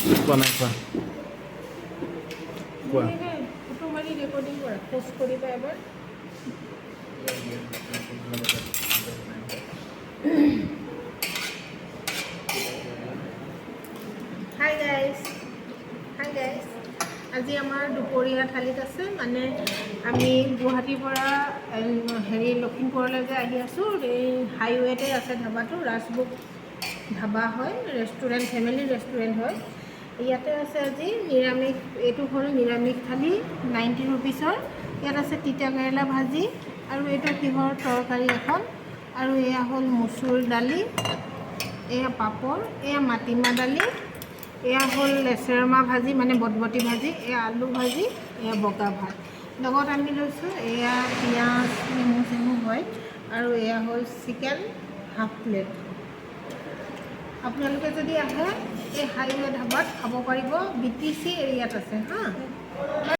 কোৱা নাই কোৱা কোৱা। ফটো মাৰি ৰেকৰ্ডিং কৰা, প'ষ্ট কৰিবা এবাৰ। Hi guys, hi guys. আজি আমাৰ দুপৰীয়া থালিত আছে, মানে আমি গুৱাহাটীৰ পৰা হেৰি লখিমপুৰলৈ যে আহি আছোঁ, এই হাইৱেতে আছে ধাবাটো, ৰাজভোগ ধাবা হয়, ৰেষ্টুৰেণ্ট, ফেমিলি ৰেষ্টুৰেণ্ট হয়। ইয়াতে আছে আজি নিৰামিষ। এইটো হ'ল নিৰামিষ থালি 90 ৰুপিছৰ। ইয়াত আছে তিতা কেৰেলা ভাজি আৰু এইটো কিহৰ তৰকাৰী এখন আৰু এয়া হ'ল মচুৰ দালি, এয়া পাপৰ, এয়া মাটিমাহ দালি, এয়া হ'ল লেচেৰামাহ ভাজি, মানে বটবটি ভাজি, এয়া আলু ভাজি, এয়া বগা ভাত। লগত আমি লৈছোঁ এয়া পিঁয়াজ, নেমু চেমু হয় আৰু এয়া হ'ল চিকেন হাফ প্লেট। আপোনালোকে যদি আহে, এই হাইৱে ধাবাত খাব পাৰিব। বিটিচি এৰিয়াত আছে। হা।